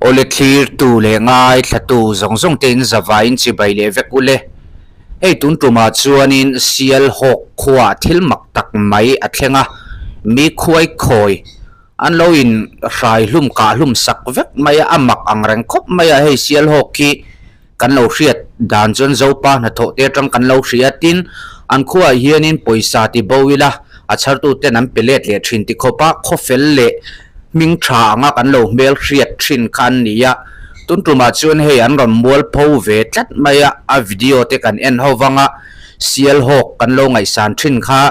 Awle thlirtu leh ngaithlatu zawng zawng te in zavaiin chibai leh vek ule. Hei tun tumah chuanin Sialhawk khuaah thil mak tak mai a thleng a, mi khuai khawi an lo in hrai hlum kah hlum sak vek mai a, a mak ang reng khawp mai a, hei Sialhawk khi kan lo hriat dan chuan Zopa hnathawh te atang kan lo hria tin an khuaah hianin pawisa ti bo ila a chhartu ten an pe let leh thin ti khawpa khawfel leh hming tha anga kan lo hmel hriat thin kha an ni a tun tumah chuan hei an rawn mual pho ve tlat mai a a video te kan en ho vanga Sialhawk kan lo ngaihsan thin kha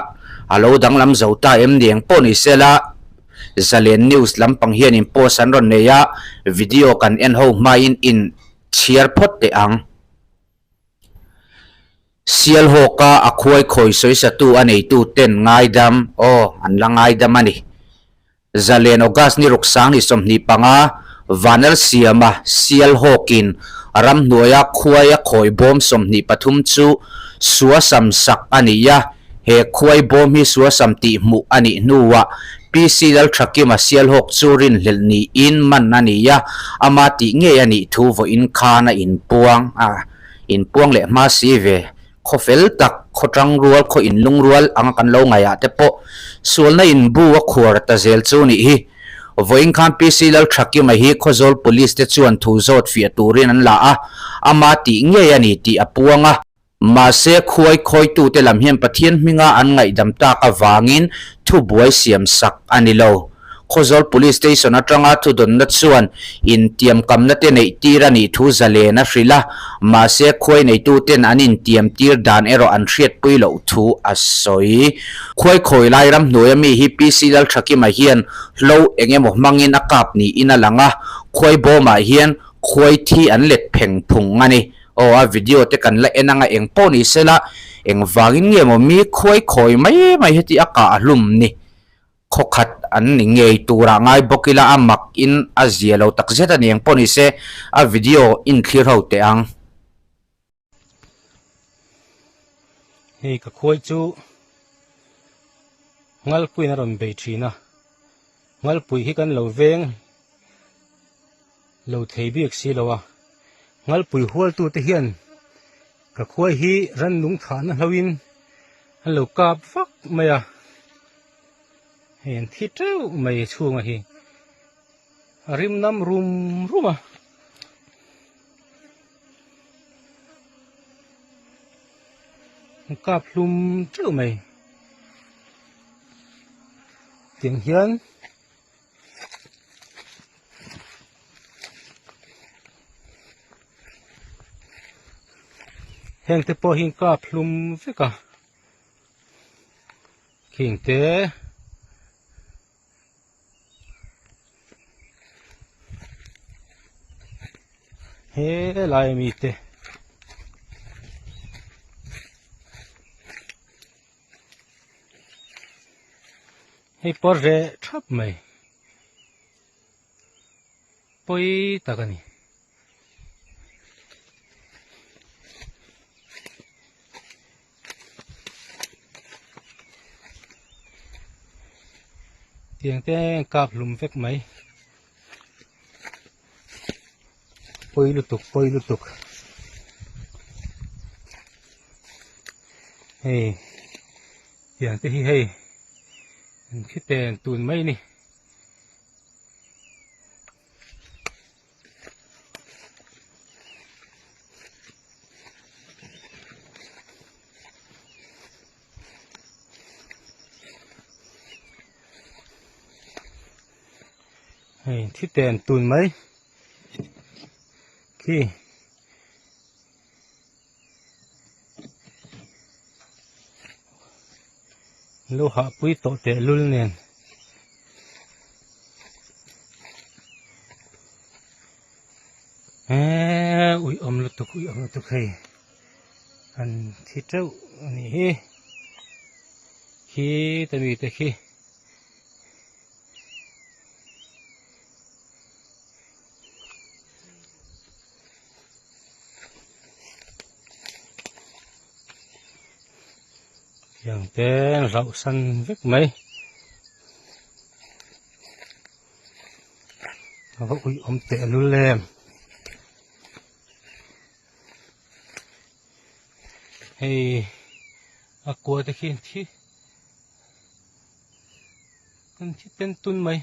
a lo danglam zo ta em ni eng pawh ni sela Zalen News lampang hianin post an rawn nei a video kan en ho hmain in Chhiar phawt teh ang. Sialhawka a khuai khawi sawisatu a neitu ten ngaidam, aw, an la ngaidam a ni. Zalen August ni ruksang ni 25, Vanlalsiama Sialhawkin ramhnuaia khuai a khawi bawm 23 chu suasam sak a ni a, He khuai bawm hi suasam tih hmuh a nih hnuah PC Lalthakima Sialhawk chu rinhlelh niin man a ni a, ama tih ngei a nih thu vawiin khan a inpuang a, inpuang leh hma si ve. Khaw fel tak, khaw tang rual, khaw inlung rual anga kan lo ngaihah te pawh sualna inbu a khuar ta zel chu nih hi. Vawiin khan PC Lalthakima hi Khawzawl Police te chuan thu zawt fiah turin an la a, ama tih ngei a ni tih a puang a. Mahse, khuai khawitute lam hian Pathian hminga an ngaihdam tak avangin thubuai siam sak a ni lo. Khawzawl Police Station atanga thudawnna chuan intiamkamna te neih tir a nih thu zalen a hrilh a, mahse khuai neituten an intiam tir dan erawh an hriatpui loh thu a sawi. Khuai khawi lai ramhnuaia mi hi PC Lalthakima hian hlo eng emaw hmangin a kap niin a lang a, khuai bawmah hian khuai thi an let pheng phung a ni. Aw a video te kan la en anga eng pawh ni sela eng vangin nge maw mi khuai khawi mai mai heti a kah hlum ni khawkhat an ni ngei turah ngai bawk ila a mak in a zia lo tak zet a ni eng pawh ni se a video in thlir ho teh ang. Hei ka khuai chu Ngalpuiin a rawn bei thin a, Ngalpui hi kan lo veng lo thei bik si lo a, Ngalpui hualtute hian ka khuai hi rannung thahna hloin an lo kap vak mai a, hei an thi teuh mai chhunga hi a rim nam rum rum a. An kap hlum teuh mai tiang hian. Heng te pawh hi kap hlum vek a khing te he lai ami te Hei pawh reh thap mai pawi tak a ni. Tiang te kap hlum vek mai pawi lutuk pawi lutuk hei tiang te hi hei an khi pen tun mai a ni. Hei thi ten tun mai khi Lo hah pui tawh teh lul nen. Eee ui awm lutuk ui awm lutuk hei an thi teuh a nih hi khi ta mi te khi. Tiang te rauh san vek mai. A va ui awm tehlul em. Hei a kua te khi an thi an thi ten tun mai.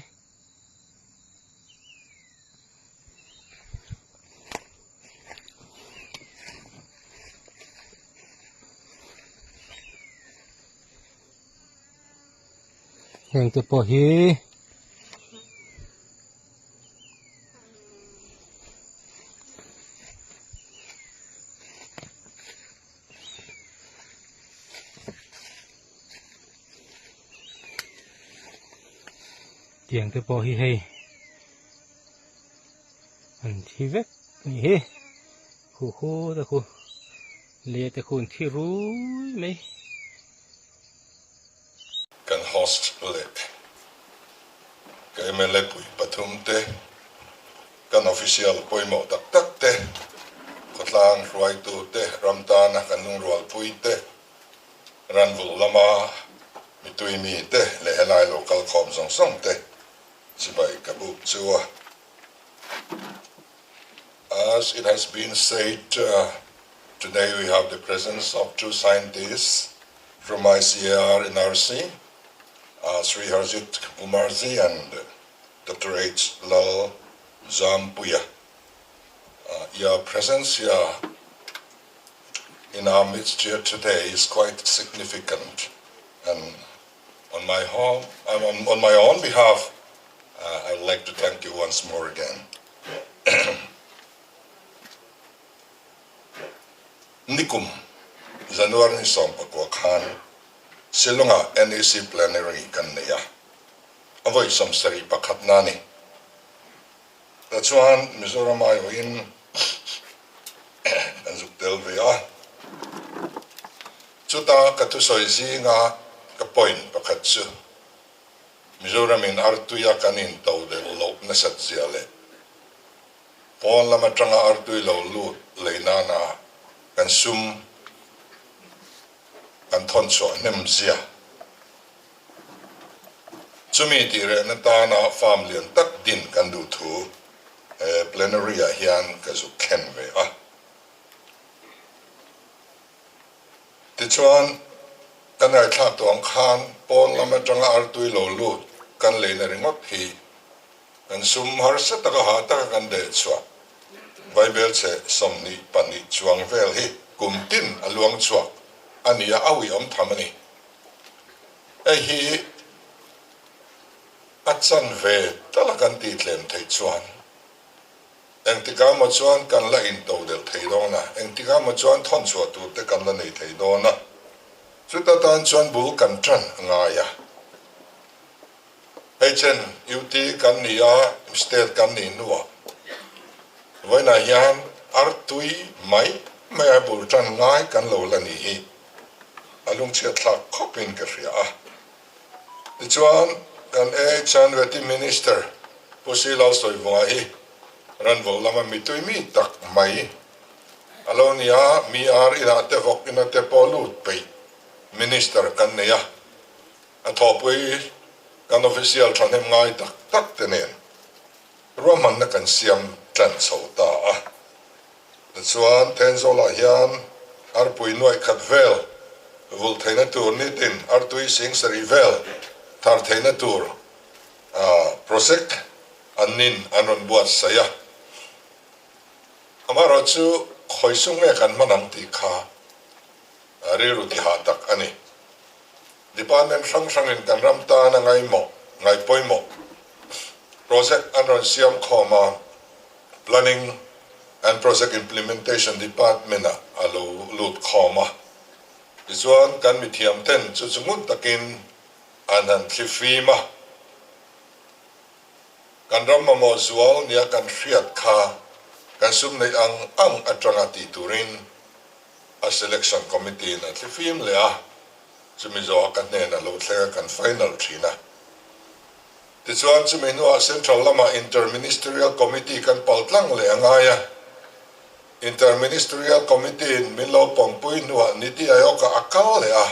Heng te pawh hi tiang te pawh hi hei an thi vek a nih hi khuh khu te khu leh te khu an thi rui mai. Kan host leh ka mla pui pathum te, kan official pawimawh tak tak te, khawtlang hruaitu te, ram tana kan lungrualpui te, ranvulh lama mitui mi te leh helai lo kal khawm zawng zawng te chibai ka buk chu a. As it has been said, today we have the presence of two scientists from ICAR NRC, Sri Harjit Kumarji and Dr. H. Lal Zampuia. Your presence here in our midst here today is quite significant. And on my home, on, on my own behalf, I would like to thank you once more again. Nikum, January ni 19 khan Shillong-ah NEC Plenary kan nei a, a vawi 71 na ni. Tichuan Mizoram aiawhin kan zuk tel ve a, chuta ka thusawi zinga ka point pakhat chu Mizoramin artuia kan intodelh loh nasat zia leh pawn lam atanga artui lo lut lei nana kan sum kan thawn chhuah hnem zia. Chumi tih rehna tana farm lian tak din kan duh thu he plenary-ah hian ka zuk thlen ve a. Tichuan, ka ngaithlak tawh ang khan pawn lam atanga artui lo lut kan leina ringawt hi kan sum harsa taka hah taka kan deh chhuah Vaibelchhe 22 chuang vel hi kum tin a luang chhuak a ni a, a uiawm tham a ni. Hei hi a chanve tala kan tihtlem theih chuan Engtikah maw chuan kan la intodelh thei dawn a, engtikah maw chuan thawn chhuah tur te kan la nei thei dawn a, chuta tan chuan bul kan tan a ngai a. Hei chen UT kan ni a, state kan nih hnuah vawiinah hian artui mai mai a bul tan ngai kan lo la ni hi a lungchhiat thlak khawpin ka hria a. Tichuan, kan AHNVT Minister Pu Silo Sawivunga hi ranvawlh lama mitui mi tak mai a lo ni a, mi ar inah te vawk ina te pawh lut peih Minister kan nei a, a thawhpui kan official thahnem ngai tak tak te nen ruahmanna kan siam tan chho ta a. Tichuan, Thenzawlah hian arpui nuaih khat vel vulh theihna tur nitin artui 7000 vel thar theihna tur project an nin an rawn buatsaih a. Amaherawhchu khawi sum nge kan hman ang tih kha rilru tihah tak a ni. Department hrang hrangin kan ram tana ngaihmawh, ngaihpawimawh project an rawn siam khawm a. Planning and Project Implementation Department-ah a lo lut khawm a. Tichuan, kan mithiam ten chu chu ngun takin an han thli fim a. Kan ram mamawh zual nia kan hriat kha kan sum neih ang ang atanga tih turin a Selection Committee-in a thli fim leh a, chumi zawhah ka hnenah lo thleng a kan final thin a. Tichuan, chumi hnuah Central lamah Inter-Ministerial Committee kan pal tlang leh a ngai a. Inter-Ministerial Committee-in min lo pawmpui hnuah Niti Aayog-ah a kal leh a.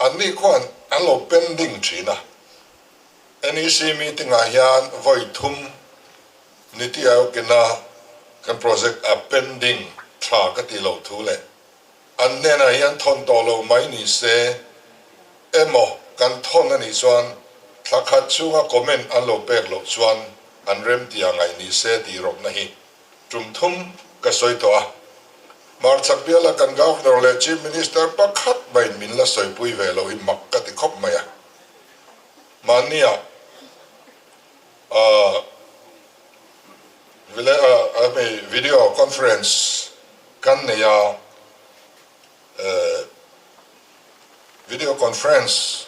Anni khuan an lo pending thin a. NEC meeting-ah hian vawi thum. Niti Aayog ina kan project a pending tha ka tih loh thu leh an hnenah hian thawn tawh lo mai ni se emaw kan thawn a nih chuan thla khat chhunga comment an lo pek loh chuan an remtia ngaih ni se tih rawpna hi tum thum ka sawi tawh a. Hmarchhak biala kan Governor leh Chief Minister pakhat maiin min la sawipui ve lo hi mak ka ti khawp mai a. Mahnia video conference kan nei a, video conference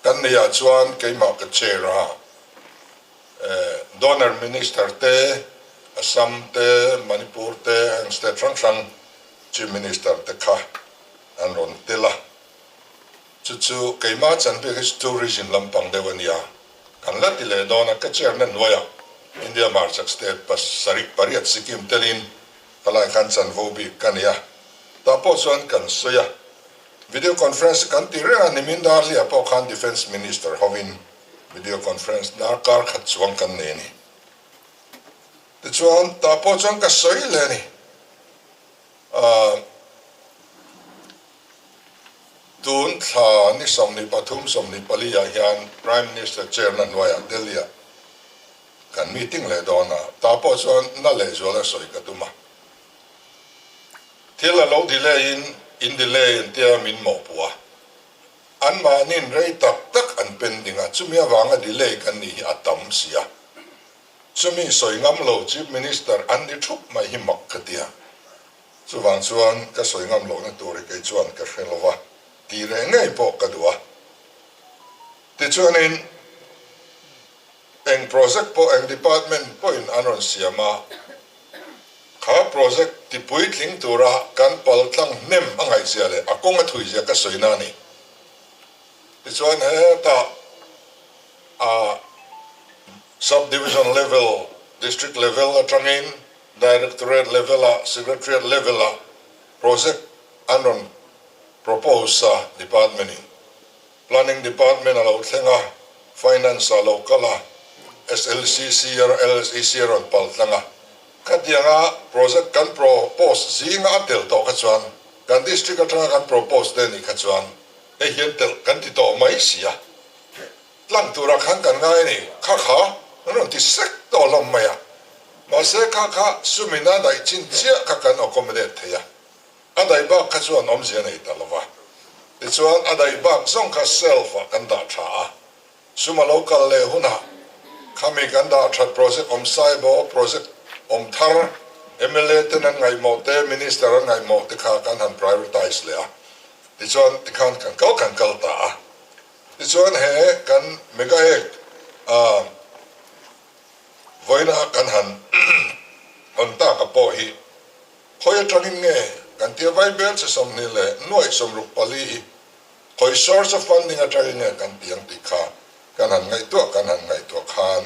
kan nei ah chuan keimah ka chair a, Donor Minister te, Assam te, Manipur te heng state hrang hrang Chief Minister te kha an rawn tel a. Chu chu keimah chan bik hi chu tourism lampang deuh a nia. Kan la ti leh dawn a, ka chair na hnuaiah India hmarchhak state pasarih pariat Sikkim telin khalai khan chanvo bik ka nei a, tah pawh chuan kan sawi a. Video conference kan ti reng a, nimin darhliah pawh khan Defence Minister hovin video conference darkar khat chuang kan nei a ni. Tichuan tah pawh chuan ka sawi leh a ni. Ahh. Tun thla ni 23, 24 ah hian Prime Minister chair na hnuaiah Delhi ah kan meeting leh dawn a, tah pawh chuan na lehzual a sawi ka tum a. Thil a lo delay in in delay an tia min mawhpuh a, anmahniin rei tak tak an pending a, chumi avanga delay kan nih hi a tam si a. Chumi sawi ngam lo Chief Minister an ni thup mai hi mak ka ti a. Chuvang chuan ka sawi ngam lohna tur hi kei chuan ka hre lo va, tih reh ngei pawh ka duh a. Tichuanin eng project pawh eng department pawhin an rawn siam a, kha project ti puitling tura kan pal tlang hnem a ngaihzia leh a kawng a thuizia ka sawi na a ni. Tichuan hetah a sub division level, district level atangin Directorate level-ah, Secretariat level-ah project an rawn propose a department-in. Planning department a lo thleng a, Finance a lo kal a, SLCC a LSEC a rawn pal tlang a. Khatianga project kan propose zinga a tel tawh kha chuan kan district atanga kan propose te nih kha chuan hei hian telh kan ti tawh mai si a. Tlang turah khan kan ngai a ni, kha kha an rawn ti sek tawh hlawm mai a. Mahse kha kha sumin a daih chin chiah kha kan accommodate thei a, a daih bak kha chuan awmzia nei ta lo va. Tichuan a daih bak zawng kha shelf ah kan dah tha a, sum a lo kal leh hunah khami kan dah that project awm saibo, project awm thar, mla ten an ngaihmawh te, minister an ngaihmawh te kha kan han prioritize leh a. Tichuan tikhan kan kal kan kal ta a. Tichuan he kan Mega Act a vawiina kan han hawn tak a pawh hi khawi atangin nge kan tia vai bel che 20 nuaih 64 hi khawi source of funding atangin nge kan ti ang tih kha kan han ngaihtuah kan han ngaihtuah khan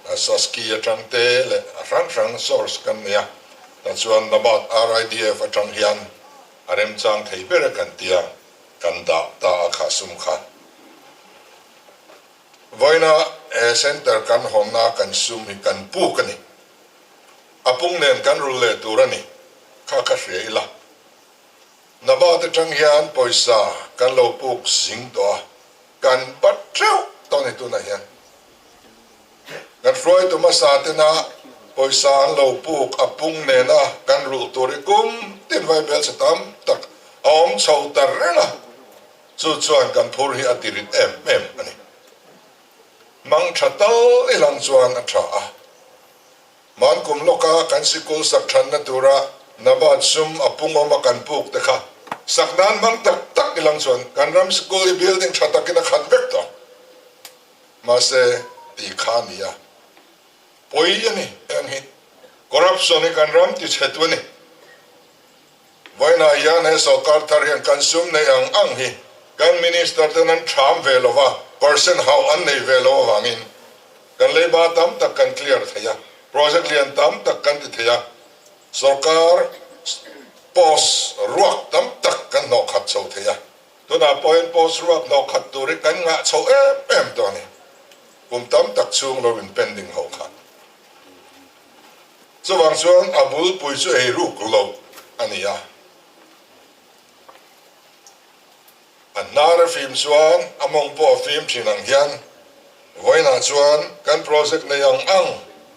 Saski atang te leh a hrang hrang source kan nei a, tah chuan NABARD RIDF atang hian a remchang thei ber a kan tia. Kan dah ta a kha sum kha. Vawiina he center kan hawnna kan sum hi kan puk a ni. A pung nen kan rul leh tur a ni kha ka hria ila. NABARD atang hian pawisa kan lo puk zing tawh a, kan bat teuh tawh a ni tunah hian. Kan hruaitu hmasa tena pawisa an lo puk a pung nena kan rulh tur hi kum tin vai bel chhe tam tak a awm chho ta reng a, chu chuan kan phur hi a ti rit em em a ni. Mang tha tal i lang chuan a tha a. Hman kum lawka kan sikul sak thanna tura NABARD sum a pung awm a kan puk te kha sak nan hmang tak tak i lang chuan kan ram sikul hi building tha takin a khat vek tawh. Mahse, tih kha a ni a, pawi a ni heng hi. Corruption hi kan ram ti chhetu a ni. Vawiinah hian he sawrkar thar hian kan sum neih ang ang hi kan minister ten an ṭham ve lo va, percent hauh an nei ve lo avangin kan leiba tam tak kan clear thei a, project lian tam tak kan ti thei a, sawrkar post ruak tam tak kan hnawh khat chho thei a. Tunah pawhin post ruak hnawh khat tur hi kan ngah chho em em tawh a ni. Kum tam tak chhung lo in pending ho kha. Chuvang chuan a bulpui chu ei ruk loh a ni a. A hnar a fim chuan a mawng pawh a fim thin ang hian vawiinah chuan kan project nei ang ang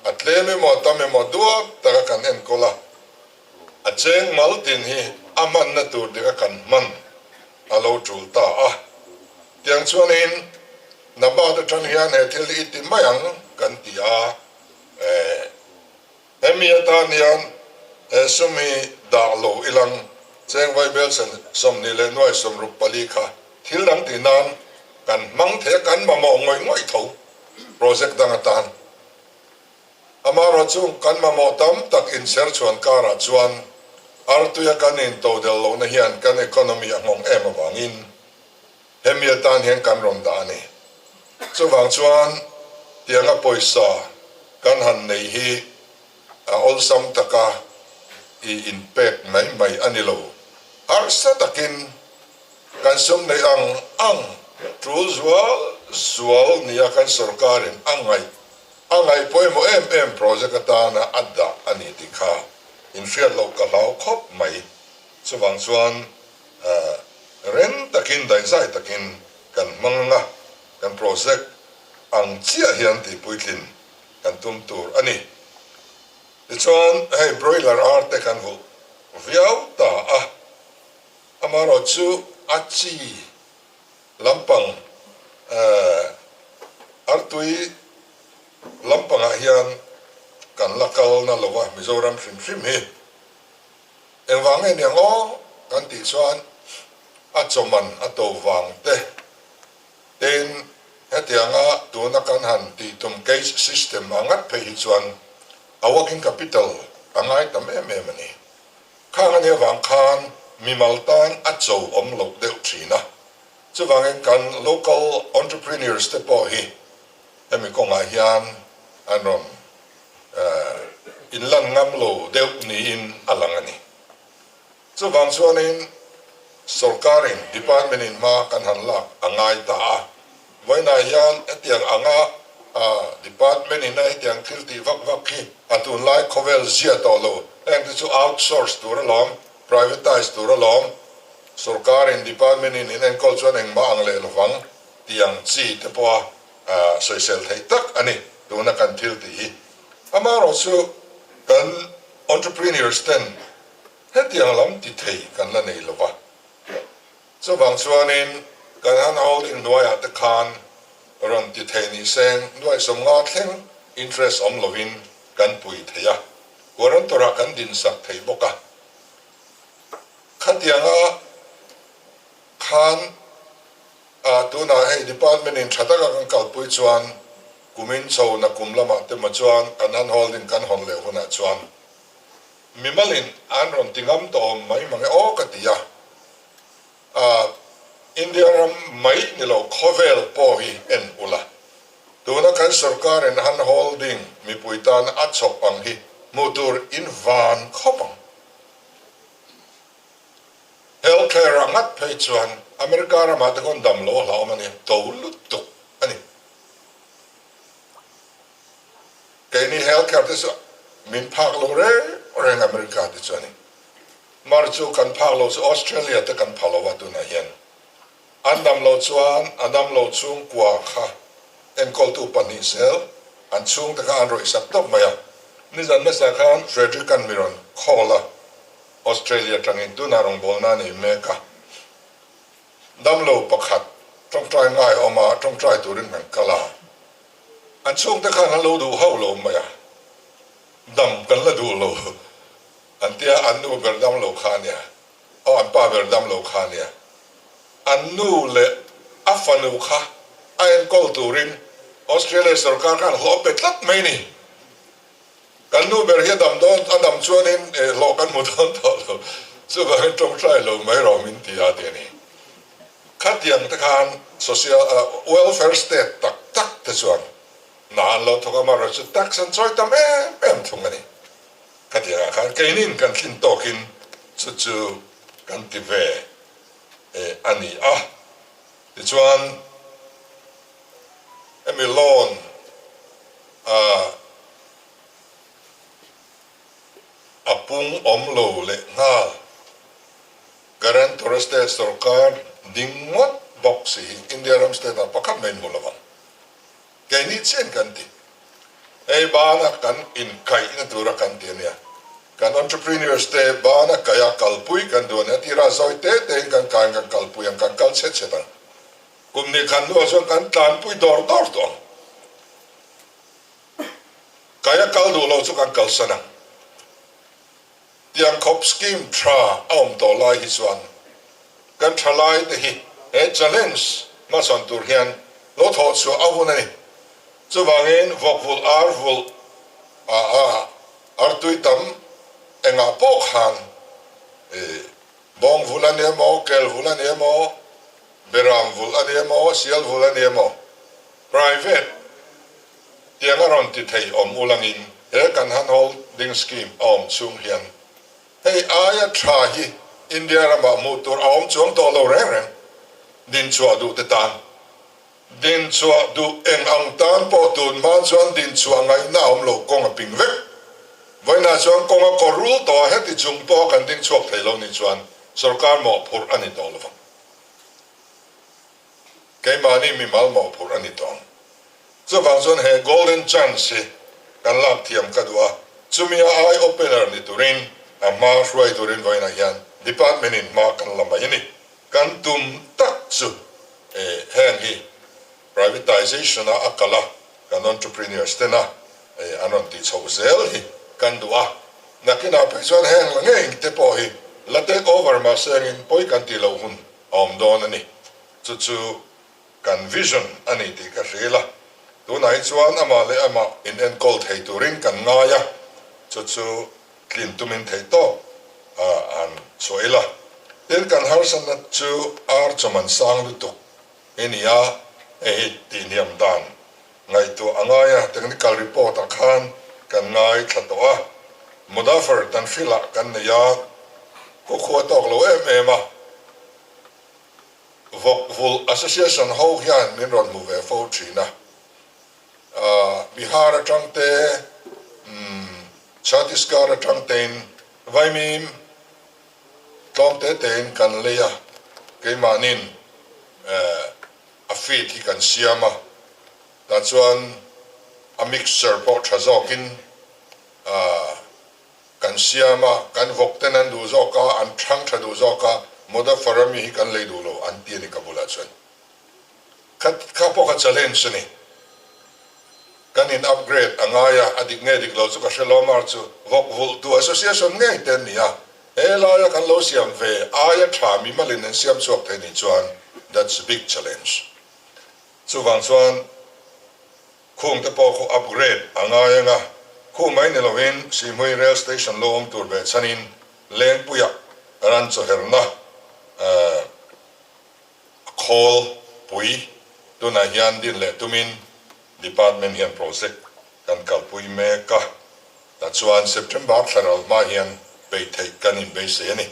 a tlem emaw a tam emaw duat taka kan enkawl a, a cheng mal tin hi a hmanna tur dika kan hman a lo tul ta a. Tiang chuanin Nabat atang hian he thil hi i ti mai ang kan ti a, eh. Hemi atan hian he sum hi dah lo ilang cheng vaibel sen 24 64 kha thil dang tih nan kan hmang thei a, kan mamawh ngawih ngawih tho project dang atan. Amaherawhchu kan mamawh tam tak inchher chhuan karah chuan artuia kan intodel lohna hian kan economy a nghawng em avangin hemi atan hian kan rawn dah a ni. Chuvang chuan tianga pawisa kan han nei hi a awlsam taka i inpek mai mai a ni lo. Harsa takin kan sum neih ang ang tul zual zual nia kan sorkarin a ngaih a ngaih pawimawh em em project atana a dah a ni tih kha inhriat loh ka hlau khawp mai. Chuvang chuan Reng takin daihzai takin kan hmang ang a, kan project ang chiah hian tihpuitlin kan tum tur a ni. Tichuan hei broiler ar te kan vulh viau ta a, amaherawh chu a chi lampang artui lampangah hian kan la kal na lo a Mizoram hrim hrim hi. Engvang nge niang aw kan tih chuan a chawman a to vang te tin hetianga tuna kan han tih tum cage system a ngat phei hi chuan a working capital a ngai tam em em a ni. Khang a nih avang khan mimal tan a cho awm loh deuh thin a, chuvangin kan local entrepreneurs te pawh hi hemi kawngah hian an rawn inlan ngam lo deuh niin a lang a ni. Chuvang chuanin sorkarin department-in hma kan han lak a ngai ta a, vawiinah hian hetiang anga department-in a hetiang thil tih vak vak hi a tunlai khawvel zia tawh lo, heng te chu outsource tur alawm, privatise tur alawm, sorkarin department-in in enkawl chuan engmah ang leh lovang tih ang chi te pawha sawisel theih tak a ni tuna kan thil tih hi. Amaherawhchu kan entrepreneurs ten hetiang lam ti thei kan la nei lova. Chuvang chuanin kan han holding hnuaiah te khan rawn ti thei ni seng nuaih 50 thleng interest awm lovin kan pui thei a, guarantor-ah kan dinsak thei bawk a. Khatianga khan A, tunah hei department in tha taka kan kalpui chuan kumin chho na kum lamah te maw chuan kan han holding kan hawn leh hunah chuan mimalin an rawn ti ngam tawh awm mai mang e aw ka ti a. A, India ram mai ni lo khawvel pawh hi en ula. Tuna kan sorkar in han holding mipui tan a chhawp ang hi hmuh tur in van khawp ang. Health care ah ngat phei chuan America ramah te khawn dam lo a hlauhawm a ni, to lutuk a ni. Keini health care te chu min phak lo reng reng America te chu a ni. Mar chu kan phak lo chu Australia te kan pha lo a tunah hian. An dam lo chuan a dam lo chhungkua kha enkawltu pahnih zel an chhungte kha an rawih sak tawp mai a. Nizan hmasa khan Frederick an mi rawn call a. Australia atangin tunah rawngbawlna a nei mek a, damlo pakhat tawngtai ngai a awm a, tawngtai turin kan kal a, an chhungte khan an lo duh hauh lo mai a, dam kan la duh lo an tia, an nu ber damlo kha a nia, aw an pa ber damlo kha a nia, an nu leh a fanu kha a enkawl turin Australia sorkar khan hlawh pe tlat mai ni. Kan nu ber hi a dam dawn, a dam chuanin hlawh kan hmu dawn tawh lo, chuvangin tawngtai lo mai rawh min ti a ti a ni. Khatiang te khan social welfare state tak tak te chuan hna an lo thawk a, amaherawhchu chu tax an chawi tam em em thung a ni. Khatiangah khan keinin kan tlin tawkin chu chu kan ti ve a ni a. Tichuan hemi loan a. pung awm lo lehnghal. Guarantor state sorkar ding ngawt bawk si hi India ram state ah pakhat mai in hmu lovang. Keini chian kan ti. Hei bana kan inkaihna tura kan ti a nia. Kan entrepreneurs te bana kaih a kalpui kan duh a nia. Tirah zawi te tein kan kaiin kan kalpui ang, kan kal chhet chhet ang. Kum ni khan hnuah chuan kan tlanpui dawr dawr tawh ang. Kaih a kal duh lo chu kan kalsan ang. Tiang khawp scheme tha a awm tawh lai hi chuan kan tha lai te hi he challenge hmachhawn tur hian lo thawh chhuah a hun a ni. Chuvangin vawk vulh ar vulh a a artui tam engah pawh khan bawng vulh a ni emaw, kel vulh a ni emaw, beram vulh a ni emaw, sial vulh a ni emaw private Tiang a rawn ti thei awm ulangin he kan han holding scheme a awm chhung hian hei aia tha hi India ramah hmuh tur a awm chuang tawh lo reng reng. Dinchhuah duh te tan dinchhuah duh eng ang tan pawh tun hma chuan dinchhuah ngaihna a awm lo kawng a ping vek. Vawiinah chuan kawng a kawr rul tawh a heti chung pawh a kan dingchhuak thei lo nih chuan sorkar mawhphurh a ni tawh lovang. Keimahni mimal mawhphurh a ni tawh ang. Chuvang chuan he golden chance hi kan lak thiam ka duh a, chumi a eye opener ni turin a hma hruai turin vawiinah hian department in hma kan la mai a ni. Kan tum tak chu heng hi privatization a a kal a, kan entrepreneurs tena an rawn tih chhoh zel hi kan duh a. Nakinah phei chuan heng la ngei te pawh hi la take over mahse engin pawi kan tih loh hun a awm dawn a ni. Chu chu kan vision a ni tih ka hril a, tunah hi chuan amah leh amah inenkawl thei turin kan ngai a, chu chu tlin tumin theih tawp a han chhuah ila. Tin, kan harsatna chu ar chawman sang lutuk hi ni a, hei hi tihhniam dan ngaihtuah a ngai a, technical report ah khan kan ngaithla tawh a, Mudafar Tanhril-ah kan nei a, khuakhua tawk lo em em a. Vawk vulh Association ho hian min rawn hmu ve fo thin a, Bihar atang te, Chhattisgarh atang tein vaimim tlawm te tein kan lei a, keimahnin a feed hi kan siam a, tah chuan a mixture pawh tha zawkin Kan siam a, kan vawk ten an duh zawk a, an thang tha duh zawk a, Modaffar ami hi kan lei duh lo an ti a ni ka bulah chuan. Kha kha pawh kha challenge a ni. Kan in upgrade a ngai a, a dik nge dik lo chu ka hre lo mar chu vawk vulh tu association ngei te an ni a, he laia kan lo siam ve aia tha mimalin an siam chhuak thei nih chuan that's big challenge. Chuvang chuan Khung te pawh khu upgrade a ngai ang a, khu mai ni lovin Sihhmui Rail Station lo awm tur ve chhanin Lengpuia ran chawherna khawl pui tunah hian din leh tumin Department hian project kan kalpui mek a, tah chuan September thla ral hma hian peih theih kan inbeisei a ni.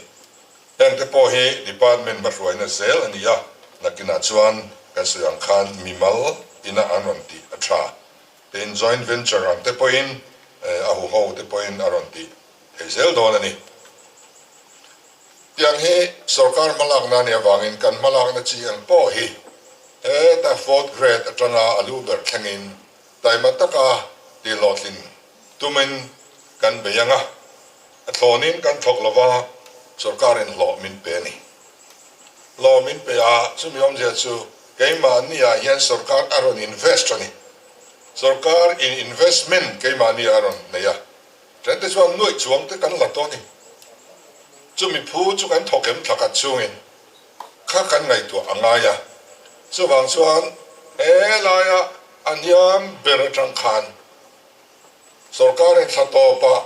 Heng te pawh hi Department hmahruaina zel a ni a, nakinah chuan kan sawi ang khan mimal ina an rawn tih a tha. Tin, joint venture ang te pawhin a huho te pawhin a rawn tih thei zel dawn a ni. Tiang hi sorkar hmalakna a nih avangin kan hmalakna chi ang pawh hi heta fourth grade atanga a lu ber thlengin taima taka tihhlawhtlin tumin kan bei ang a. A thlawnin kan thawk lo va, sorkarin hlawh min pe a ni. Hlawh min pe a, chumi awmzia chu keimahni ah hian sorkar a rawn invest a ni. Sorkar in investment keimahni ah a rawn nei a, then te chuan nuaih chuang te kan la tawh a ni. Chumi phu chu kan thawk em thlakhat chungin kha kan ngaihtuah a ngai a, chuvang chuan he laia a hniam ber atang khan Sorkarin thla tawpah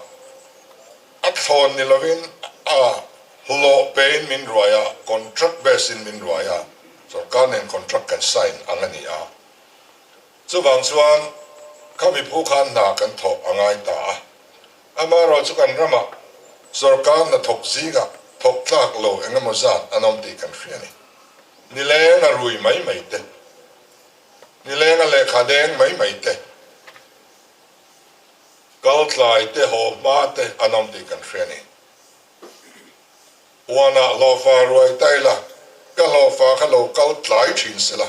a thlawn ni lovin a hlawh pein min ruai a, contract base in min ruai a, sorkar nen contract kan sign ang a ni a. Chuvang chuan khami phu khan hna kan thawh a ngai ta a. Amaherawh chu kan ramah sorkar hnathawk zingah thawk tlak lo eng emaw zat an awm tih kan hria a ni. Nileng a rui mai mai te, nileng a lehkha deng mai mai te. Kal tlai te haw hma te an awm tih kan hria a ni. Huanah hlawhfa ruai ta ila, ka hlawhfa kha lo kal tlai thin sela,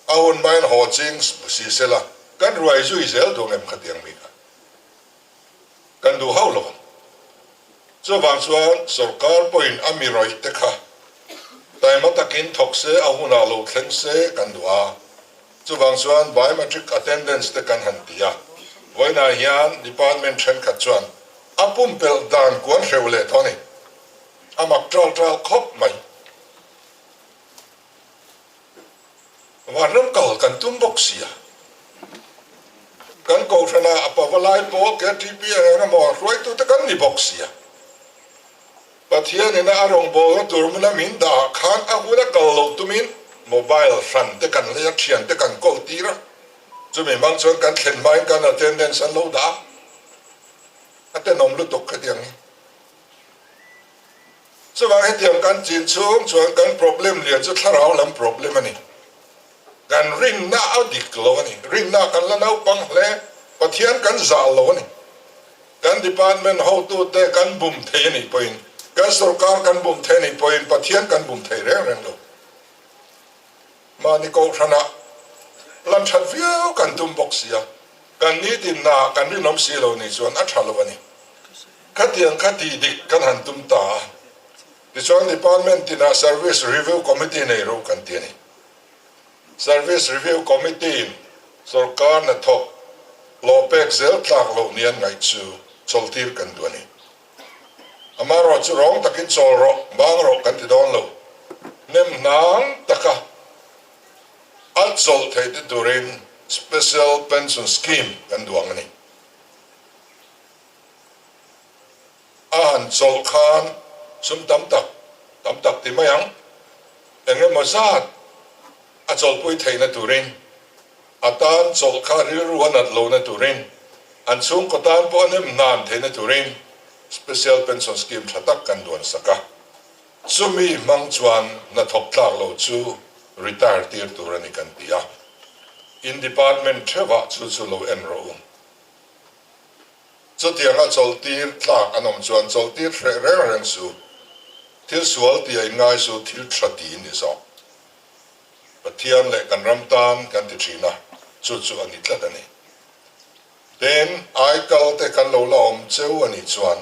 a hun hmain haw ching si sela, kan ruai zui zel duh ngem khatiang mi kha kan duh hauh lo ang. Chuvang chuan sorkar pawhin a mi rawih te kha taima takin thawk se, a hunah lo thleng se kan duh a. Chuvang chuan biometric attendance te kan han ti a, vawiinah hian department thenkhat chuan a pumpelh dan kuan hreuh leh tawh a ni. A mak ṭal ṭal khawp mai. Vanram kal kan tum bawk sia. Kan kohhranah a pavalai pawh KTP eng eng emaw hruaitute kan ni bawk sia. Pathian ina a rawngbawlna tur hmuna min dah ah khan a hun a kal loh tumin mobile hran te kan lei a, thian te kan kawl tir a, chumi hmang chuan kan thlen hmain kan attendance an lo dah a, a tenawm lutuk hetiang hi. Chuvang hetiang kan chin chhung chuan kan problem lian chu thlarau lam problem a ni. Kan rinna a dik lo a ni. Rinna kan la naupang hle, Pathian kan zah lo a ni. Kan department hotute kan bum thei a nih pawhin, kan sorkar kan bum thei a nih pawhin Pathian kan bum thei reng reng lo. Mahni kohhranah lan that viau kan tum bawk si a, kan nitin hnaah kan rinawm si lo nih chuan a tha lo a ni. Khatiang kha tih dik kan han tum ta a, tichuan department tinah Service Review Committee nei ro kan ti a ni. Service Review Committee-in sorkar hnathawk hlawh pek zel tlak loh ni an ngaih chu chawlhtir kan duh a ni. Amaherawh chu rawng takin chawl rawh, bang rawh kan ti dawn lo. Hnem hnang taka a chawlh theih te turin Special Pension Scheme kan duang a ni. A han chawlh khan sum tam tak, tam tak ti mai ang, eng emaw zat a chawlhpui theihna turin, a tan chawlh kha rilru a nat lohna turin, an chhungkaw tan pawh a nem hnan theihna turin Special Pension Scheme tha tak kan duan sak a. Chumi hmang chuan hnathawk tlak lo chu retire tir tur a ni kan ti a. In department theuhah chu chu lo en rawh u. Chutianga chawlhtir tlak an awm chuan chawlhtir hreh reng reng su, thil sual tia inngai su, thil tha ti in ni zawk. Pathian leh kan ram tan kan ti thin a, chu chu a ni tlat a ni. Tin, aikal te kan lo la awm cheu a nih chuan,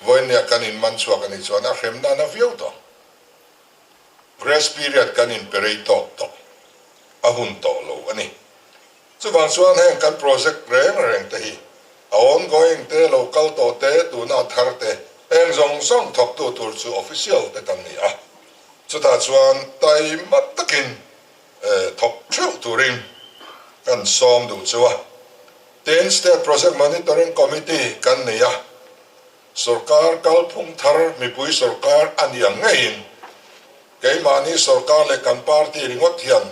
vawinia kan inman chhuak a nih chuan a hrem nana viau tawh. Grace period kan inpe rei tawk tawh, a hun tawh lo a ni. Chuvang chuan heng kan project reng reng te hi a ongoing te, lo kal tawh te, tuna a thar te, eng zawng zawng thawktu tur chu official te kan ni a. Chutah chuan taima takin thawk theuh turin kan sawm duh chu a. Tin, State Project Monitoring Committee kan nei a, sorkar kalphung thar mipui sorkar a ni ang ngeiin Keimahni sorkar leh kan party ringawt hian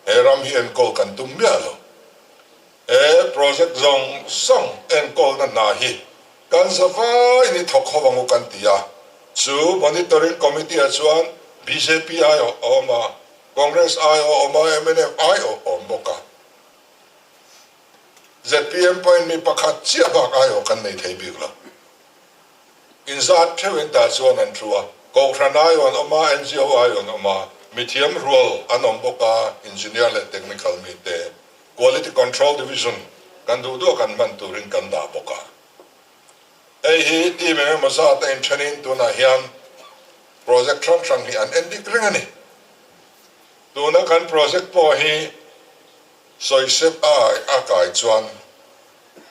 he ram hi enkawl kan tum miah lo. He project zawng zawng enkawlna hna hi kan zavaiin i thawk ho ang u kan ti a, chu monitoring committee ah chuan bjp aiawh a awm a, Congress aiawh a awm a, mnf aiawh a awm bawk a. Zpm pawhin mi pakhat chiah bak aiawh kan nei thei bik lo. Inzat theuhin tah chuan an thu a, Kohhran aiawh an awm a, NGO aiawh an awm a, mithiam rual an awm bawk a, Engineer leh Technical mite, Quality Control Division kan duh duh a kan hman turin kan dah bawk a. Hei hi team eng emaw zat a inthenin tunah hian project hrang hrang hi an en dik reng a ni. Tuna kan project pawh hi sawisep a a kai chuan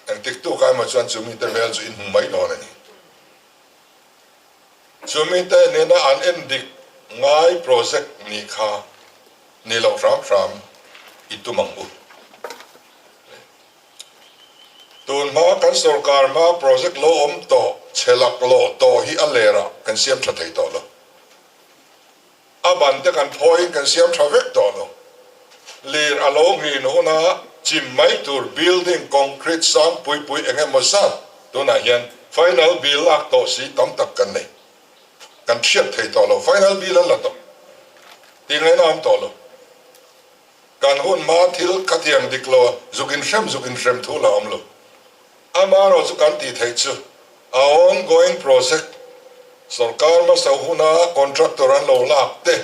Engtik tuk emaw chuan chu mite hmel chu in hmu mai dawn a ni. Chu mite nena an en dik ngai project nih kha ni loh hram hram i tum ang u. Tun hma kan sorkar hma project lo awm tawh chhe laklawh tawh hi a lerah kan siam tha thei tawh lo. A ban te kan phawiin kan siam tha vek tawh lo. Lir a lo nghin huna chim mai tur building concrete sang pui pui eng emaw zat tunah hian final bill lak tawh si tam tak kan nei. Kan hriat thei tawh lo. Final bill an la tawh. Tih ngaihna awm tawh lo. Kan hun hma thil khatiang dik lo zuk inhrem zuk inhrem thu la awm lo. Amaherawh chu kan tih theih chu a ongoing project sorkar hmasa huna contractor an lo lak te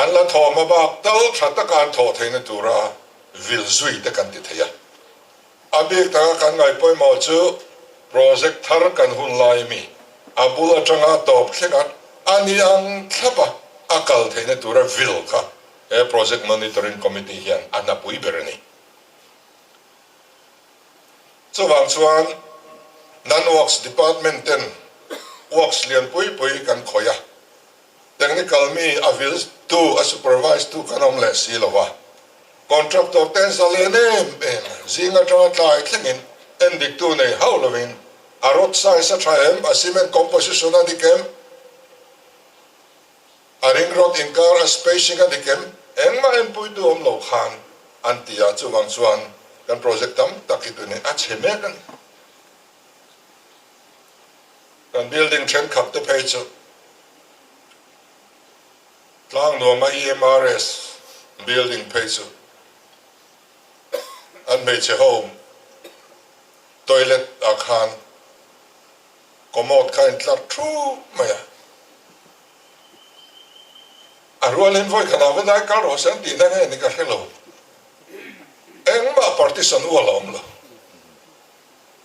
an la thawh hma bak tal tha taka an thawh theihna tura vil zui te kan ti thei a. A bik taka kan ngaih pawimawh chu project thar kan hun lai mi a bul atanga tawp thleng a a ni ang thlap a a kal theihna tura vil kha he project monitoring committee hian a hnapui ber a ni. Chuvang chuan Non-Works Department ten works lian pui pui kan khawih a, technical mi a vil tu, a supervise tu kan awm leh si lo a, contractor ten zalen em em a, zing atanga tlai thlengin endik tu nei hauh lovin a rod size a tha em, a cement composition a dik em, A ring rod inkar a spacing a dik em? Engmah enpuitu awm lo khan an ti a, chuvang chuan kan project tam tak hi tunin a chhe mek a ni. Kan building thenkhat te phei chu Tlangnuama EMRS building phei chu an hmeichhe ho toilet ah khan commode kha a intlar thup mai a. A rualin vawi khatah va dai kal rawh se an tihna nge ni ka hre lo. Engmah partition ual a awm lo.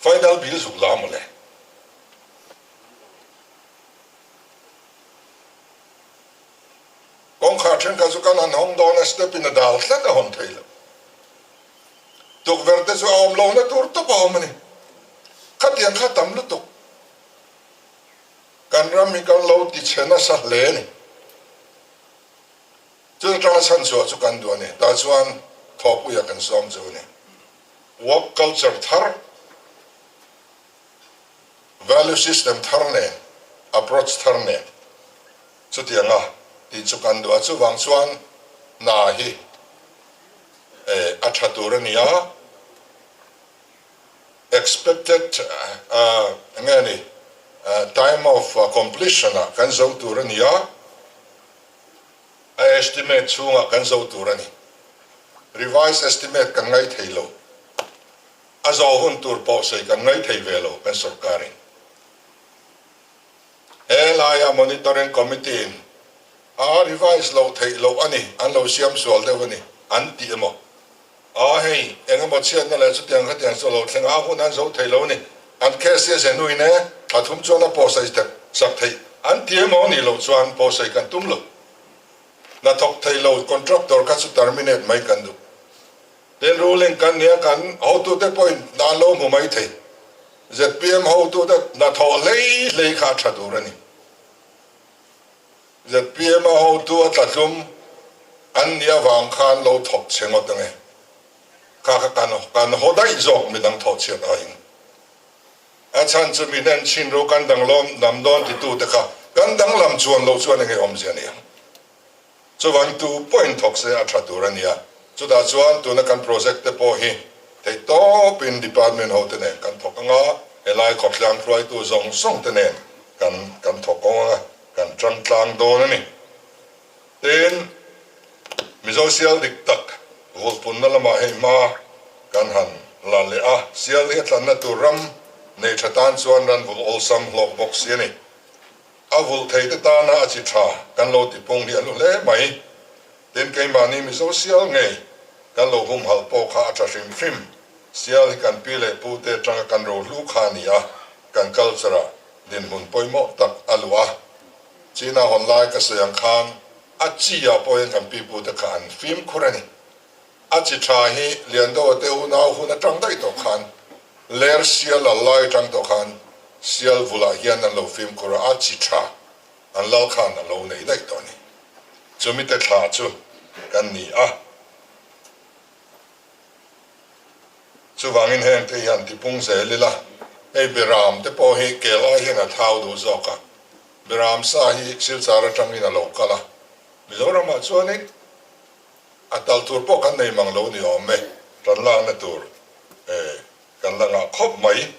Final bill zuk la mawle. Kawngkhar thenkhat chu kan han hawng dawn a, step in a dal tlat a hawn thei lo. Tukverh te chu a awm lohna tur tawp a awm a ni. Khatiang kha tam lutuk. Kan ram hi kan lo ti chhe nasa hle a ni. Chu atanga chhanchhuah chu kan duh a ni. Tah chuan thawhpuia kan sawm chu a ni. Work culture thar, value system thar nen, approach thar nen chutianga tih chu kan duh a. Chuvang chuan hna hi a tha tur a ni a. Expected nge ni time of completion ah kan zo tur a ni a, a estimate chhungah kan zo tur a ni. Revised estimate kan ngai thei lo, a zawh hun tur pawh sawi kan ngai thei ve lo kan sorkarin. He laia monitoring committee in a revise loh theih loh a ni, an lo siam sual deuh a ni an ti emaw? A hei, eng emaw chhiatna leh chutiang khatiang chu a lo thleng a, a hun an zo thei lo a ni. An case hi a ze nuin e, thla thum chuan a pawhsawi tek sak theih an ti emaw nih loh chuan pawhsawi kan tum lo. Hna thawk thei lo contractor kha chu terminate mai kan duh. Tin, ruling kan nia kan hotute pawhin hna an lo hmu mai thei. Zpm hotute hna thawh hlei hlei kha a tha tur a ni. Zpm a hotu a tlatlum an nih avang khan lo thawk che ngawt ange. Kha kha kan kan haw daih zawk midang thawh chhiat aiin. A chhan chu min en chhin ro kan danglawm dam dawn titu te kha kan danglam chuan lo chuan enge awmzia ni ang. Chuvang tu pawhin thawk se a tha tur a nia. Chutah chuan tuna kan project te pawh hi theih tawpin department ho te nen kan thawk anga, helai khawthlang hruaitu zawng zawng te nen kan kan thawk anga. Kan tang tlang dawn a ni. Tin, Mizo sial dik tak vulhpunna lamah hei hma kan han la leh a, sial hi a tlanna tur ram nei tha tan chuan ran vulh awlsam hlawk bawk si a ni. A vulh thei te tana a chi tha kan lo tipung hi a hlu hle mai. Tin, keimahni Mizo sial ngei kan lo humhalh pawh kha a tha hrim hrim. Sial hi kan pi leh pu te atanga kan rohlu kha a ni a, kan culture ah Dinhmun pawimawh tak a luah a, China hawn lai ka sawi ang khan a chi ah pawh hian kan pipute kha an fimkhur a ni. A chi tha hi Liandoa te unau hun atang daih tawh khan ler sial al lai atang tawh khan sial vulah hian an lo fimkhur a, a chi tha an lal khan a lo nei daih tawh a ni. Chumi te thla chu kan ni a. Chuvangin heng te hian tipung zel ila, hei Beram te pawh hi kel ai hian a thau duh zawk a, Beram sa hi Silchar atangin a lo kal a, Mizoramah chuanin a tal tur pawh kan nei mang lo ni awm e, tan lakna tur kan la ngah khawp mai.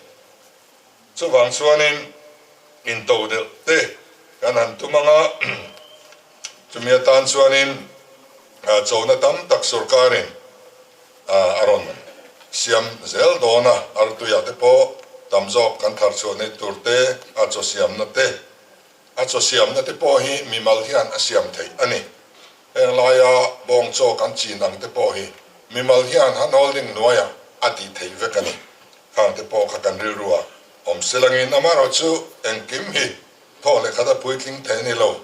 Chuvang chuanin intodelh te kan han tum ang a, chumi atan chuanin chona tam tak sorkarin a rawn. siam zel dawn a, artuiah te pawh tam zawk kan thar chhuah nei tur te, a chaw siamna te, a chaw siamna te pawh hi mimal hian a siam theih a ni. Heng laia bawng chaw kan chin ang te pawh hi mimal hian han holding hnuaiah a tih theih vek a ni. Khang te pawh kha kan rilru a awm silangin amaherawhchu engkim hi Thaw leh khat a puitling thei a ni lo.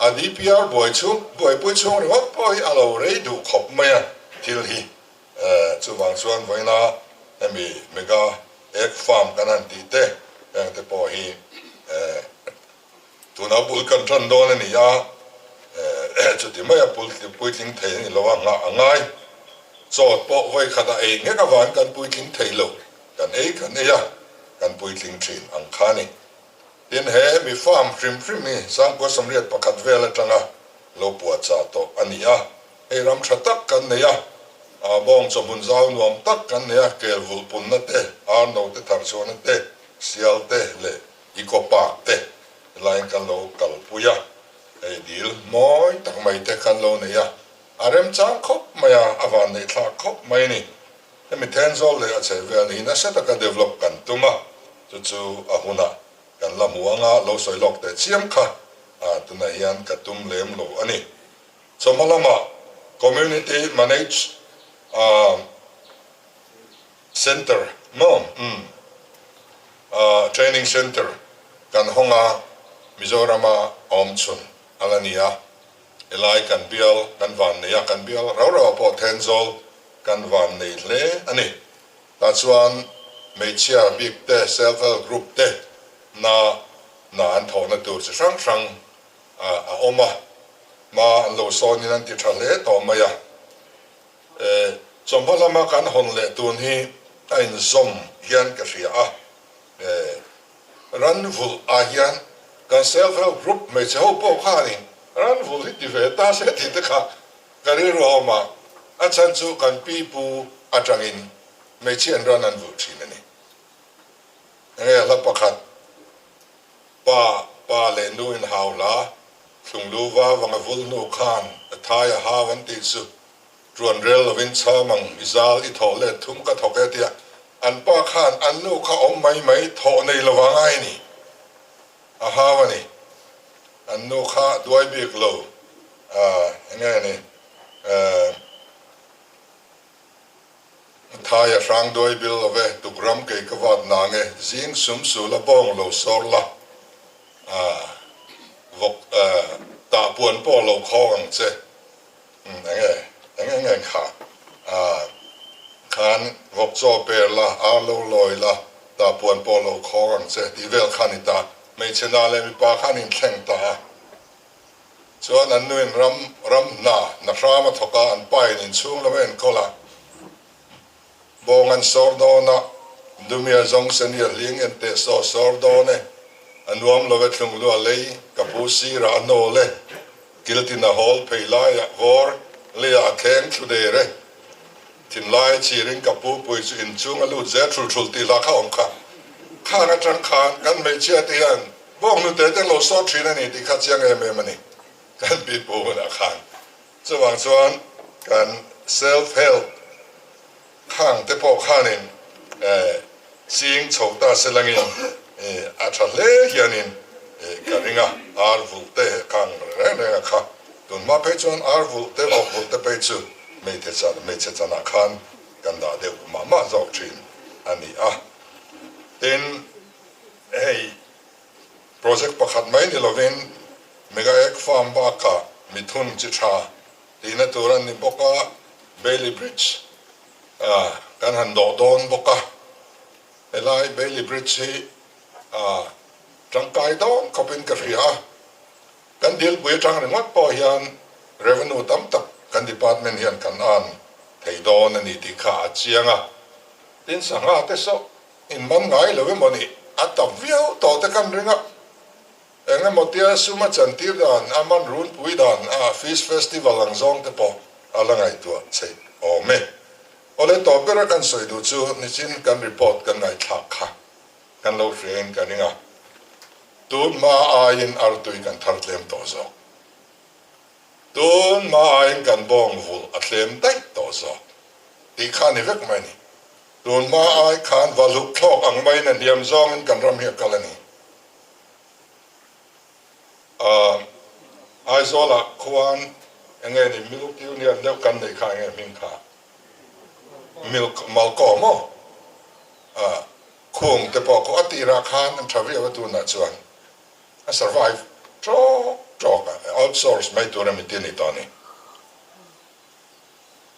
A DPR buai chhung, buaipui chhung ringawt pawh hi a lo rei duh khawp mai a thil hi. Chuvang chuan vawiina hemi mega egg farm kan han tih te heng te pawh hi tuna bul kan tan dawn a ni a, chuti maia puitling thei a ni lo a, nghah a ngai. Chaw pawh vawi khatah ei nghek avangin kan puitling thei lo, kan ei kan ei a, kan puitling thin ang kha a ni. Tin, he mi farm hrim hrim hi Sangkua Samriat pakhat vel atanga lo puahchah tawh a ni a. Hei ram tha tak kan nei a, bawng chawhmun zau nuam tak kan nei a, kel vulh punna te, ar no te thar chhuahna te, sial te leh eco park te helaiin kan lo kalpui a. Hei dil mawi tak mai te kan lo nei a, a remchang khawp mai a, a vanneih thlak khawp mai a ni. Hemi Thenzawl leh a chhehvel hi nasa taka develop kan tum a, chu chu a hunah kan la hmu anga lo sawi lawk teh chiam kha tunah hian ka tum lem lo a ni. Chawhma lamah Community Manage Centre maw umm Training Centre kan hawng a, Mizorama awm chhun a la ni a, helai kan bial kan van nei a, kan bial rau rau ah pawh Thenzawl Kan van nei hle a ni. Tah chuan hmeichhia bik te, self help group te na na an thawhna tur chi hrang hrang a awm a. Hma an lo sawnin an ti tha hle tawh mai a. E, chawhma lama kan hawn leh tun hi a inzawm hian ka hria a. E, ran vulh ah hian kan self help group hmeichhe ho pawh khanin ran vulh hi ti ve ta se tih te kha Ka rilru a awm a, a chhan chu kan pi pu atangin hmeichhia an ran an vulh thin a ni. Enge hla pakhat, Pa, pa leh nu in hau hla, thlunglu va vang a vul hnu khan a thai a hau an tih chu tuan rel lovin chham ang i zal i thawh let thum ka thawk e tia an pa khan an nu kha awm mai mai thawh nei lova ngai a ni. A hau a ni. An nu kha duai bik lo. Ahh enge ni eh Thai a hrang duai bil lo ve, tuk ram kei ka vat nang e, zing sum sul a bawng lo sawr la, ahh vawk eh tah puan pawh lo khawng ang che, umm enge eng eng eng kha ahh khan vawk chaw per la, ar lo lawi la, tah puan pawh lo khawng ang che tih vel kha ni ta, hmeichhe na leh mipa khan inthleng ta a. Chuan an nuin ram ram hna hna hram a thawk a, an pain inchhung lam a enkawl a. Bawng an sawr dawn a, Dumia zawng senior hling en teh saw sawr dawn e, a nuam lo e thlunglu a lei, ka pu sirah a hnawl e, kiltin a hawl phei laiah vawr leiah a thleng thlu der e, thinlai chirin ka pu pui chu inchung a lut zel thul thul tih hla kha awm kha. Khang atang khan kan hmeichhia te hian Bawng hnute te lo sawt thin a ni tih kha chiang em em a ni kan pi pu hunah khan. Chuvang chuan kan self help khang te pawh khanin ching chho ta se langin a tha hle hianin ka ring a, ar vulh te khang reng reng a kha. Tunhma phei chuan ar vulh te vawk vulh te phei chu hmeichhe chanah khan kan dah deuh mah mah zawk thin a ni a. Tin. Hei project pakhat mai ni lovin Mega Egg Farm bakah mithun chi tha tihna tur an ni bawk a, Bailey Bridge kan han dawh dawn bawk a, helai Bailey Bridge hi tangkai dawn khawpin ka hria a, kan dilpui atang ringawt pawh hian revenue tam tak kan department hian kan earn thei dawn a ni tih kha a chiang a, tin sangha te saw In man ngai lo emaw ni? A tap viau tawh te kan ring a, eng emaw tia sum a chantir dan, a man runpui dan, a fish festival ang zawng te pawh a la ngaihtuah chheih awm e. Awle tawp bera kan sawi duh chu nichin kan report kan ngaihthlak kha kan lo hria in ka ring a, tun hma aiin artui kan thar tlem tawh zawk. Tun hma aiin kan bawng vulh a tlem daih tawh zawk tih kha a ni vek mai a ni. Tun hma ai khan valhuk thlawk ang maiin a hniam zawngin kan ram hi a kal a ni. Aizawlah khuan enge ni Milk Union deuh kan neih kha enge hming kha? Milk Malco maw? Khung te pawh khu a tirah khan an tha viau a tunah chuan a survive tawk tawk a, outsource mai tur a mi ti a ni tawh a ni.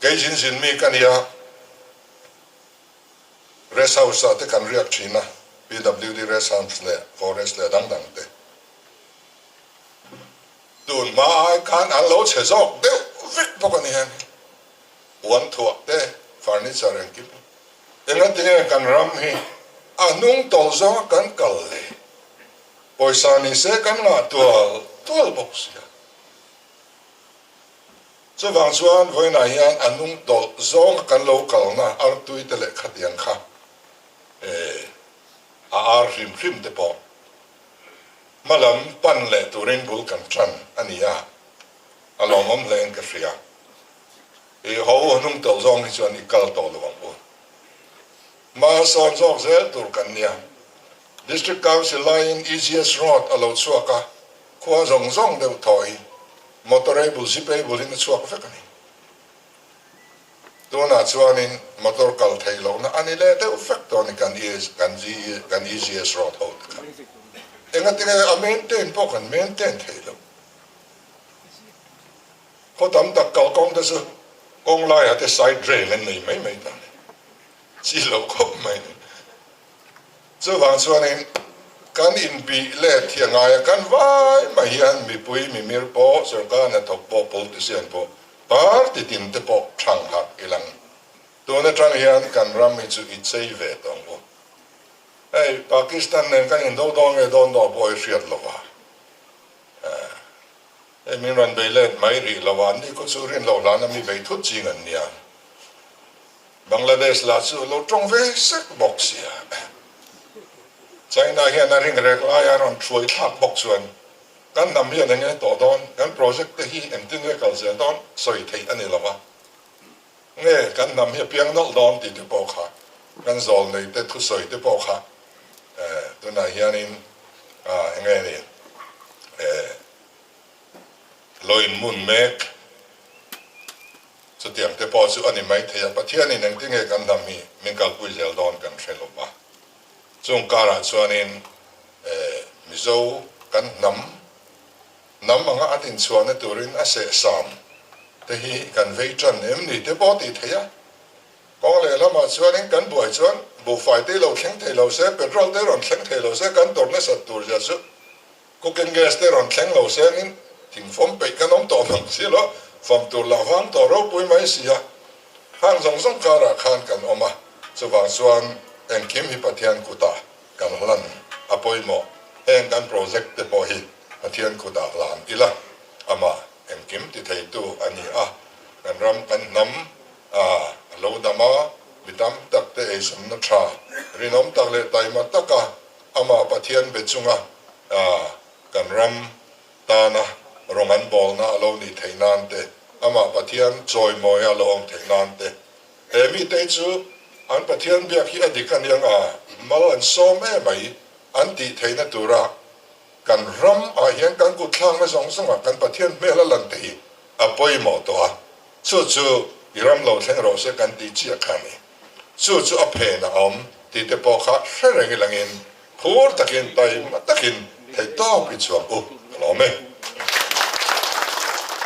Kei zin zin mi ka nia, Rest House ah te kan riak thin a, PWD Rest House leh Forest leh dang dang te. Tun hma ai khan an lo chhe zawk deuh vek bawk a ni hian huan thuah te, furniture engkim hi. Engatinge kan ram hi a hnung tawlh zawnga kan kal le? Pawisa ni se kan ngah tual tual bawk sia. Chuvang chuan vawiinah hian a nung tawlh zawnga kan lo kalna artui te leh khatiang kha a ar hrim hrim te pawh hmalam pan leh turin bul kan tan a ni a, a lawmawm hle in ka hria. I ho a hnung tawlh zawng hi chuan i kal tawh lo ang u. Hma sawn zawk zel tur kan nia. District Council laiin EGS Road a lo chhuak a, khua zawng zawng deuh thaw hi motorable zipable in a chhuak vek a ni. Tunah chuanin motor kal theih lohna a ni leh deuh vek tawh a ni kan kan EGS Road ho te kha. Engatinge a maintain pawh kan maintain thei lo. Khaw tam tak kalkawng te chu kawng laiah te side drain an nei mai mai ta a ni. Chi lo khawp mai ni. Chuvang chuanin kan inbih let hi a ngai a, kan vai mai hian mipui mimir pawh, sorkar hnathawk pawh, politician pawh, party tin te pawh thang harh ilang. Tun atang hian kan ram hi chu i chei ve tawh ang u. Hei Pakistan nen kan indo dawn nge dawn dawn pawh i hriat lo va. Hei min rawn bei let mai rih lo a, ni khaw chu rin loh hlana mi bei thut ching an nia. Bangladesh lah chu lo tawng ve sek bawk sia. China hian a ring rek laia a rawn thuai thlak bawk chuan kan hnam hian eng nge tawh dawn, kan project te hi engtin nge kal zel dawn sawi theih a ni lo va. Nge kan hnam hi a piang nawlh dawn tih te pawh kha kan zawl nei te thusawi te pawh kha tunah hianin eng nge ni lo inmun mek. Chutiang te pawh chu a ni maithei a, Pathianin engtinge kan hnam hi min kalpui zel dawn kan hre lo va. Chung karah chuanin Mizo kan hnam, hnam anga a dinchhuahna turin a sehsam te hi kan vei tan em ni te pawh tih theih a. Kawng lehlamah chuanin kan buai chuan buhfai te lo thleng thei lo se, petrol te rawn thleng thei lo se kan tawrh nasat tur zia chu Cooking gas te rawn thleng lo sengin thing fawm peih kan awm tawh mang si lo, fawm tur lah vang tawh ropui mai si a, khang zawng zawng karah khan kan awm a, chuvang chuan engkim hi Pathian kutah kan hlan a pawimawh, heng kan project te pawh hi Pathian kutah hlan ila, amah engkim ti theitu a ni a, kan ram kan hnam a lo dam a, mi tam tak te eisamna tha rinawm tak leh taima taka Amah Pathian be chunga kan ram tana rawng an bawlna a lo nih theih nan te, Amah Pathian chawimawia a lo awm theih nan te, he mite hi chu an Pathian biak hi a dik a niang a, mal an sawm em mai an tih theihna tura kan ram ah hian kan kut thlakna zawng zawngah kan Pathian hmel a lan te hi a pawimawh tawh a, chu chu i ram lo thleng rawh se kan tih chiah kha a ni. Chu chu a phen a awm tih te pawh kha hre reng i langin phur takin taima takin theihtawp i chhuak u ka lawm e.